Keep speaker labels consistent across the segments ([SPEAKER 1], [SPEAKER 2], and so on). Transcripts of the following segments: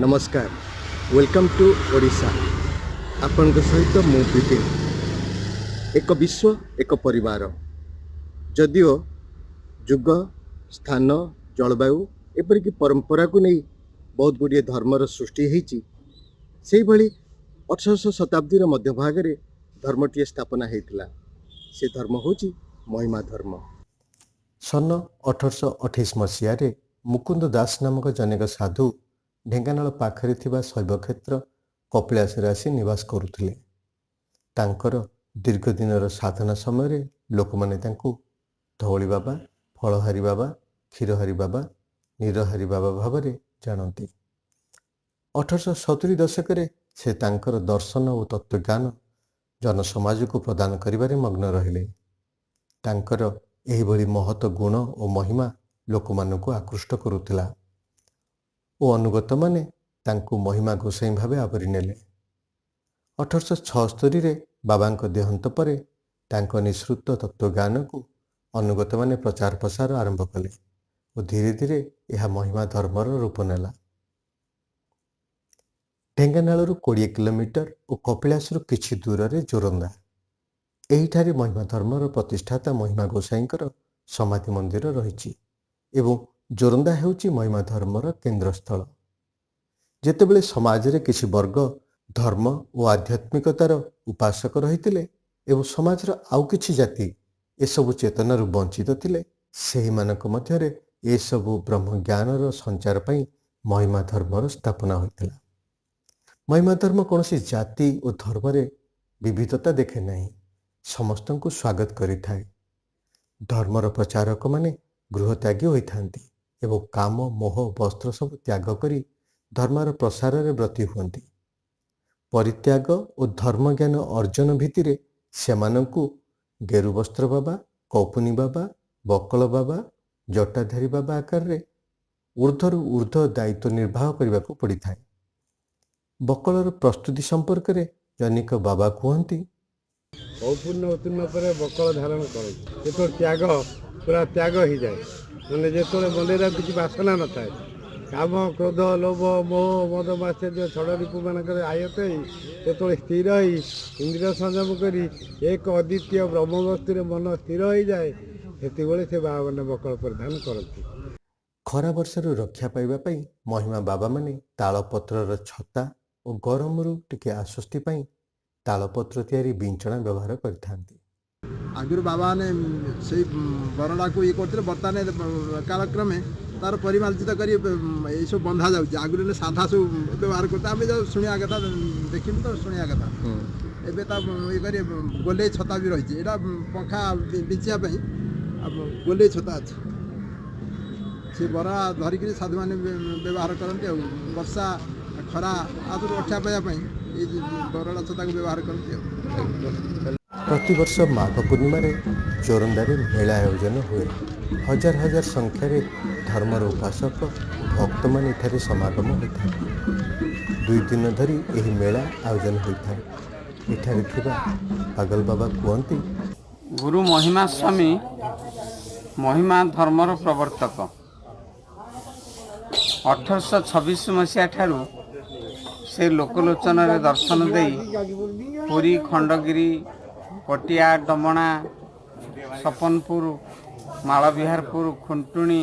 [SPEAKER 1] ନମସ୍କାର, welcome to Odisha. ଆପଣଙ୍କ ସହିତ ମୁଁ ବିପିନ। ଏକ ବିଶ୍ୱ, ଏକ ପରିବାର। ଯଦିଓ ଯୁଗ, ସ୍ଥାନ, ଜଳବାୟୁ, ଏପରିକି ପରମ୍ପରାକୁ ନେଇ ବହୁତ ଗୁଡ଼ିଏ ଧର୍ମର ସୃଷ୍ଟି ହେଇଛି, ସେଇଭଳି 18ଶହ ଶତାବ୍ଦୀର ମଧ୍ୟଭାଗରେ ଧର୍ମଟିଏ ସ୍ଥାପନା ହେଇଥିଲା। ସେ ଧର୍ମ ହେଉଛି ମହିମା ଧର୍ମ। ସନ 1828 ମସିହାରେ ମୁକୁନ୍ଦ ଦାସ ନାମକ ଜଣେ ସାଧୁ ଢେଙ୍କାନାଳ ପାଖରେ ଥିବା ଶୈବକ୍ଷେତ୍ର କପିଳାସରେ ଆସି ନିବାସ କରୁଥିଲେ। ତାଙ୍କର ଦୀର୍ଘ ଦିନର ସାଧନା ସମୟରେ ଲୋକମାନେ ତାଙ୍କୁ ଧଉଳି ବାବା, ଫଳହାରୀ ବାବା, କ୍ଷୀରହାରୀ ବାବା, ନୀରହାରୀ ବାବା ଭାବରେ ଜାଣନ୍ତି। 1870 ଦଶକରେ ସେ ତାଙ୍କର ଦର୍ଶନ ଓ ତତ୍ତ୍ୱଜ୍ଞାନ ଜନସମାଜକୁ ପ୍ରଦାନ କରିବାରେ ମଗ୍ନ ରହିଲେ। ତାଙ୍କର ଏହିଭଳି ମହତ ଗୁଣ ଓ ମହିମା ଲୋକମାନଙ୍କୁ ଆକୃଷ୍ଟ କରୁଥିଲା ଓ ଅନୁଗତମାନେ ତାଙ୍କୁ ମହିମା ଗୋସାଇଁ ଭାବେ ଆବୋରି ନେଲେ। 1876ରେ ବାବାଙ୍କ ଦେହାନ୍ତ ପରେ ତାଙ୍କ ନିଃସୃତ ତତ୍ତ୍ୱଜ୍ଞାନକୁ ଅନୁଗତମାନେ ପ୍ରଚାର ପ୍ରସାର ଆରମ୍ଭ କଲେ ଓ ଧୀରେ ଧୀରେ ଏହା ମହିମା ଧର୍ମର ରୂପ ନେଲା। ଢେଙ୍କାନାଳରୁ 20 କିଲୋମିଟର ଓ କପିଳାସରୁ କିଛି ଦୂରରେ ଜୋରନ୍ଦା। ଏହିଠାରେ ମହିମା ଧର୍ମର ପ୍ରତିଷ୍ଠାତା ମହିମା ଗୋସାଇଙ୍କର ସମାଧି ମନ୍ଦିର ରହିଛି ଏବଂ ଜୋରନ୍ଦା ହେଉଛି ମହିମା ଧର୍ମର କେନ୍ଦ୍ରସ୍ଥଳ। ଯେତେବେଳେ ସମାଜରେ କିଛି ବର୍ଗ ଧର୍ମ ଓ ଆଧ୍ୟାତ୍ମିକତାର ଉପାସକ ରହିଥିଲେ ଏବଂ ସମାଜର ଆଉ କିଛି ଜାତି ଏସବୁ ଚେତନାରୁ ବଞ୍ଚିତ ଥିଲେ, ସେହିମାନଙ୍କ ମଧ୍ୟରେ ଏସବୁ ବ୍ରହ୍ମଜ୍ଞାନର ସଞ୍ଚାର ପାଇଁ ମହିମା ଧର୍ମର ସ୍ଥାପନା ହୋଇଥିଲା। ମହିମା ଧର୍ମ କୌଣସି ଜାତି ଓ ଧର୍ମରେ ବିବିଧତା ଦେଖେ ନାହିଁ, ସମସ୍ତଙ୍କୁ ସ୍ୱାଗତ କରିଥାଏ। ଧର୍ମର ପ୍ରଚାରକମାନେ ଗୃହତ୍ୟାଗୀ ହୋଇଥାନ୍ତି ଏବଂ କାମ, ମୋହ, ବସ୍ତ୍ର ସବୁ ତ୍ୟାଗ କରି ଧର୍ମର ପ୍ରସାରରେ ବ୍ରତୀ ହୁଅନ୍ତି। ପରିତ୍ୟାଗ ଓ ଧର୍ମଜ୍ଞାନ ଅର୍ଜନ ଭିତ୍ତିରେ ସେମାନଙ୍କୁ ଗେରୁବସ୍ତ୍ର ବାବା, କୌପୁନୀ ବାବା, ବକଳ ବାବା, ଜଟାଧାରୀ ବାବା ଆକାରରେ ଉର୍ଦ୍ଧ୍ୱରୁ ଉର୍ଦ୍ଧ୍ୱ ଦାୟିତ୍ୱ ନିର୍ବାହ କରିବାକୁ ପଡ଼ିଥାଏ। ବକଳର ପ୍ରସ୍ତୁତି ସମ୍ପର୍କରେ ଜନୈକ ବାବା କୁହନ୍ତି,
[SPEAKER 2] କୌପୁଣ୍ୟ ଉତ୍ତୀର୍ଣ୍ଣ ପରେ ବକଳ ଧାରଣ କରନ୍ତି। ଯେତେବେଳେ ତ୍ୟାଗ ପୁରା ତ୍ୟାଗ ହେଇଯାଏ, ମାନେ ଯେତେବେଳେ ମନରେ ଆଉ କିଛି ବାସନା ନଥାଏ, କାମ, କ୍ରୋଧ, ଲୋଭ, ମୋହ, ମଦ, ମାତ୍ସର୍ଯ୍ୟ ଷଡ଼ରିପୁମାନଙ୍କର ଆୟତ ହେଇ ଯେତେବେଳେ ସ୍ଥିର ହେଇ ଇନ୍ଦ୍ରିୟ ସଂଯମ କରି ଏକ ଅଦ୍ୱିତୀୟ ବ୍ରହ୍ମବସ୍ତୁରେ ମନ ସ୍ଥିର ହେଇଯାଏ, ସେତିକିବେଳେ ସେ ବାବାମାନେ ବକଳ ପରିଧାନ କରନ୍ତି।
[SPEAKER 1] ଖରା ବର୍ଷାରୁ ରକ୍ଷା ପାଇବା ପାଇଁ ମହିମା ବାବାମାନେ ତାଳପତ୍ରର ଛତା ଓ ଗରମରୁ ଟିକେ ଆଶ୍ୱସ୍ତି ପାଇଁ ତାଳପତ୍ର ତିଆରି ବିଞ୍ଚଣା ବ୍ୟବହାର କରିଥାନ୍ତି।
[SPEAKER 3] ଆଗରୁ ବାବାମାନେ ସେଇ ବରଡ଼ାକୁ ଇଏ କରୁଥିଲେ। ବର୍ତ୍ତମାନ କାଳକ୍ରମେ ତାର ପରିମାର୍ଜିତ କରି ଏଇସବୁ ବନ୍ଧା ଯାଉଛି। ଆଗରୁ ହେଲେ ସାଧା ସବୁ ବ୍ୟବହାର କରୁଥିଲେ। ଆମେ ଯେଉଁ ଶୁଣିବା କଥା, ଦେଖିନୁ ତ, ଶୁଣିବା କଥା। ଏବେ ତା ଇଏ କରି ଗୋଲେଇ ଛତା ବି ରହିଛି। ଏଇଟା ପଙ୍ଖା ବିଞ୍ଚିବା ପାଇଁ ଗୋଲେଇ ଛତା ଅଛି। ସେ ବରା ଧରିକିରି ସାଧୁମାନେ ବ୍ୟବହାର କରନ୍ତି ଆଉ ବର୍ଷା, ଖରା ଆଦରୁ ରକ୍ଷା ପାଇବା ପାଇଁ ଏଇ ବରଡ଼ା ଛତାକୁ ବ୍ୟବହାର କରନ୍ତି। ଆଉ
[SPEAKER 1] ପ୍ରତିବର୍ଷ ମାଘ ପୂର୍ଣ୍ଣିମାରେ ଜୋରନ୍ଦାରେ ମେଳା ଆୟୋଜନ ହୁଏ। ହଜାର ହଜାର ସଂଖ୍ୟାରେ ଧର୍ମର ଉପାସକ ଓ ଭକ୍ତମାନେ ଏଠାରେ ସମାଗମ ହୋଇଥାନ୍ତି। 2 ଦିନ ଧରି ଏହି ମେଳା ଆୟୋଜନ ହୋଇଥାଏ। ଏଠାରେ ଥିବା ପାଗଲ ବାବା କୁହନ୍ତି,
[SPEAKER 4] ଗୁରୁ ମହିମା ସ୍ୱାମୀ ମହିମା ଧର୍ମର ପ୍ରବର୍ତ୍ତକ। 1826 ମସିହା ଠାରୁ ସେ ଲୋକଲୋଚନରେ ଦର୍ଶନ ଦେଇ ପୁରୀ, ଖଣ୍ଡଗିରି, ପଟିଆ, ଡମଣା, ସପନପୁର, ମାଳବିହାରପୁର, ଖୁଣ୍ଟୁଣି,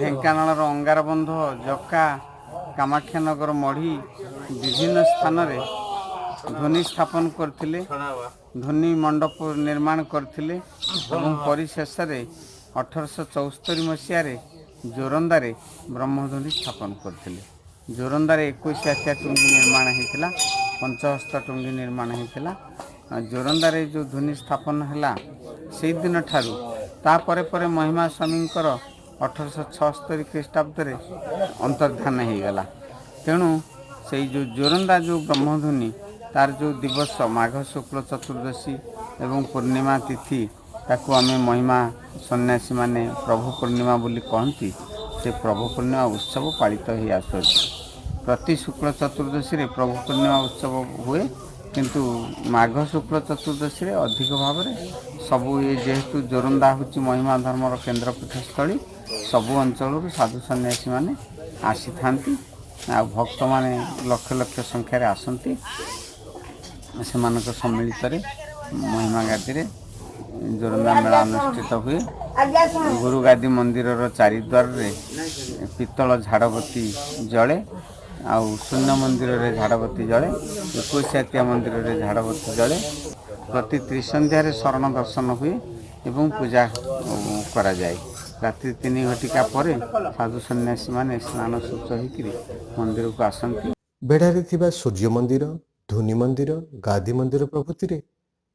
[SPEAKER 4] ଢେଙ୍କାନାଳର ଅଙ୍ଗାରବନ୍ଧ, ଜକା, କାମାକ୍ଷାନଗର, ମଢ଼ି ବିଭିନ୍ନ ସ୍ଥାନରେ ଧ୍ୱନି ସ୍ଥାପନ କରିଥିଲେ, ଧ୍ୱନି ମଣ୍ଡପ ନିର୍ମାଣ କରିଥିଲେ ଏବଂ ପରିଶେଷରେ 1874 ମସିହାରେ ଜୋରନ୍ଦାରେ ବ୍ରହ୍ମଧ୍ୱନି ସ୍ଥାପନ କରିଥିଲେ। ଜୋରନ୍ଦାରେ 21 ହାତିଆ ଟୁଙ୍ଗି ନିର୍ମାଣ ହେଇଥିଲା, ପଞ୍ଚହସ୍ତ ଟୁଙ୍ଗି ନିର୍ମାଣ ହେଇଥିଲା। ଜୋରନ୍ଦାରେ ଯେଉଁ ଧ୍ୱନି ସ୍ଥାପନ ହେଲା ସେଇଦିନ ଠାରୁ ତାପରେ ପରେ ମହିମା ସ୍ୱାମୀଙ୍କର 1876 ଖ୍ରୀଷ୍ଟାବ୍ଦରେ ଅନ୍ତର୍ଧାନ ହେଇଗଲା। ତେଣୁ ସେଇ ଯେଉଁ ଜୋରନ୍ଦା ଯେଉଁ ବ୍ରହ୍ମଧ୍ୱନି, ତାର ଯେଉଁ ଦିବସ ମାଘ ଶୁକ୍ଳ ଚତୁର୍ଦ୍ଦଶୀ ଏବଂ ପୂର୍ଣ୍ଣିମା ତିଥି, ତାକୁ ଆମେ ମହିମା ସନ୍ନ୍ୟାସୀମାନେ ପ୍ରଭୁ ପୂର୍ଣ୍ଣିମା ବୋଲି କହନ୍ତି। ସେ ପ୍ରଭୁ ପୂର୍ଣ୍ଣିମା ଉତ୍ସବ ପାଳିତ ହେଇ ଆସୁଅଛି। ପ୍ରତି ଶୁକ୍ଳ ଚତୁର୍ଦ୍ଦଶୀରେ ପ୍ରଭୁ ପୂର୍ଣ୍ଣିମା ଉତ୍ସବ ହୁଏ, କିନ୍ତୁ ମାଘ ଶୁକ୍ଳ ଚତୁର୍ଦ୍ଦଶୀରେ ଅଧିକ ଭାବରେ ସବୁ ଏ ଯେହେତୁ ଜୋରନ୍ଦା ହେଉଛି ମହିମା ଧର୍ମର କେନ୍ଦ୍ରପୀଠସ୍ଥଳୀ, ସବୁ ଅଞ୍ଚଳରୁ ସାଧୁ ସନ୍ନ୍ୟାସୀମାନେ ଆସିଥାନ୍ତି। ଆଉ ଭକ୍ତମାନେ ଲକ୍ଷ ଲକ୍ଷ ସଂଖ୍ୟାରେ ଆସନ୍ତି। ସେମାନଙ୍କ ସମ୍ମିଳିତରେ ମହିମା ଗାଦିରେ ଯୋରନ୍ଦା ମେଳା ଅନୁଷ୍ଠିତ ହୁଏ। ଗୁରୁଗାଦି ମନ୍ଦିରର ଚାରିଦ୍ୱାରରେ ପିତ୍ତଳ ଝାଡ଼ବତୀ ଜଳେ, ଆଉ ଶୂନ୍ୟ ମନ୍ଦିରରେ ଝାଡ଼ବତୀ ଜଳେ, ଏକୋଇଶିଆତିଆ ମନ୍ଦିରରେ ଝାଡ଼ବତୀ ଜଳେ। ପ୍ରତି ତ୍ରିସନ୍ଧ୍ୟାରେ ଶରଣ ଦର୍ଶନ ହୁଏ ଏବଂ ପୂଜା କରାଯାଏ। ରାତ୍ରି 3 ଘଟିକା ପରେ ସାଧୁ ସନ୍ନ୍ୟାସୀମାନେ ସ୍ନାନ ଶୌଚ ହେଇକିରି ମନ୍ଦିରକୁ ଆସନ୍ତି।
[SPEAKER 1] ବେଢ଼ାରେ ଥିବା ସୂର୍ଯ୍ୟ ମନ୍ଦିର, ଧୁନି ମନ୍ଦିର, ଗାଦି ମନ୍ଦିର ପ୍ରଭୃତିରେ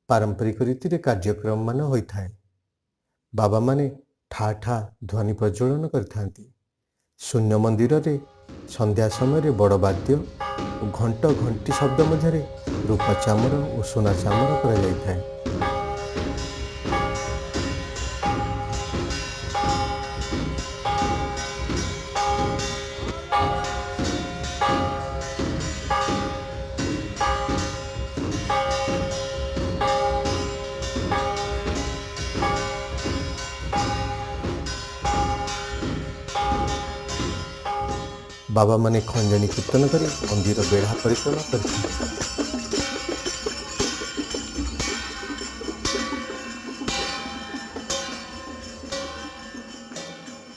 [SPEAKER 1] ପାରମ୍ପରିକ ରୀତିରେ କାର୍ଯ୍ୟକ୍ରମମାନ ହୋଇଥାଏ। ବାବାମାନେ ଠା ଠା ଧ୍ୱନି ପ୍ରଜ୍ୱଳନ କରିଥାନ୍ତି। ଶୂନ୍ୟ ମନ୍ଦିରରେ ସନ୍ଧ୍ୟା ସମୟରେ ବଡ଼ ବାଦ୍ୟ ଓ ଘଣ୍ଟ ଘଣ୍ଟି ଶବ୍ଦ ମଧ୍ୟରେ ରୂପା ଚାମର ଓ ସୁନା ଚାମର କରାଯାଇଥାଏ। ବାବାମାନେ ଖଞ୍ଜଣି କୀର୍ତ୍ତନ କରି ମନ୍ଦିର ବେଢ଼ା ପରିକ୍ରମା କରିଥାନ୍ତି।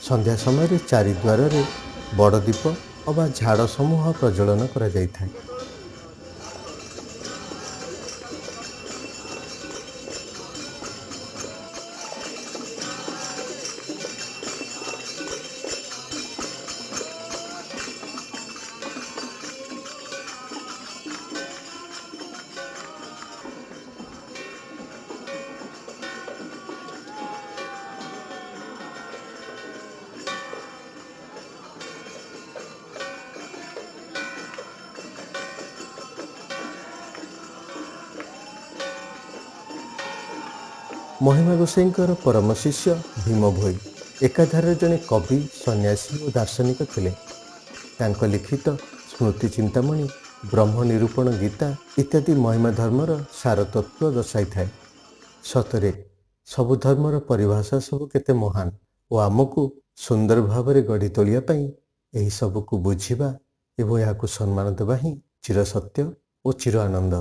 [SPEAKER 1] ସନ୍ଧ୍ୟା ସମୟରେ ଚାରିଦ୍ୱାରରେ ବଡ଼ ଦୀପ ଅବା ଝାଡ଼ ସମୂହ ପ୍ରଜ୍ୱଳନ କରାଯାଇଥାଏ। ମହିମା ଗୋସାଇଙ୍କର ପରମ ଶିଷ୍ୟ ଭୀମ ଭୋଇ ଏକାଧାରରେ ଜଣେ କବି, ସନ୍ନ୍ୟାସୀ ଓ ଦାର୍ଶନିକ ଥିଲେ। ତାଙ୍କ ଲିଖିତ ସ୍ମୃତି ଚିନ୍ତାମଣି, ବ୍ରହ୍ମ ନିରୂପଣ ଗୀତା ଇତ୍ୟାଦି ମହିମା ଧର୍ମର ସାରତତ୍ତ୍ୱ ଦର୍ଶାଇଥାଏ। ସତରେ ସବୁ ଧର୍ମର ପରିଭାଷା ସବୁ କେତେ ମହାନ ଓ ଆମକୁ ସୁନ୍ଦର ଭାବରେ ଗଢ଼ି ତୋଳିବା ପାଇଁ ଏହି ସବୁକୁ ବୁଝିବା ଏବଂ ଏହାକୁ ସମ୍ମାନ ଦେବା ହିଁ ଚିରସତ୍ୟ ଓ ଚିର ଆନନ୍ଦ।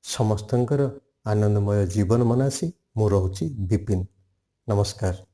[SPEAKER 1] ସମସ୍ତଙ୍କର ଆନନ୍ଦମୟ ଜୀବନ ମନାସି ମୁଁ ରହୁଛି ବିପିନ। ନମସ୍କାର।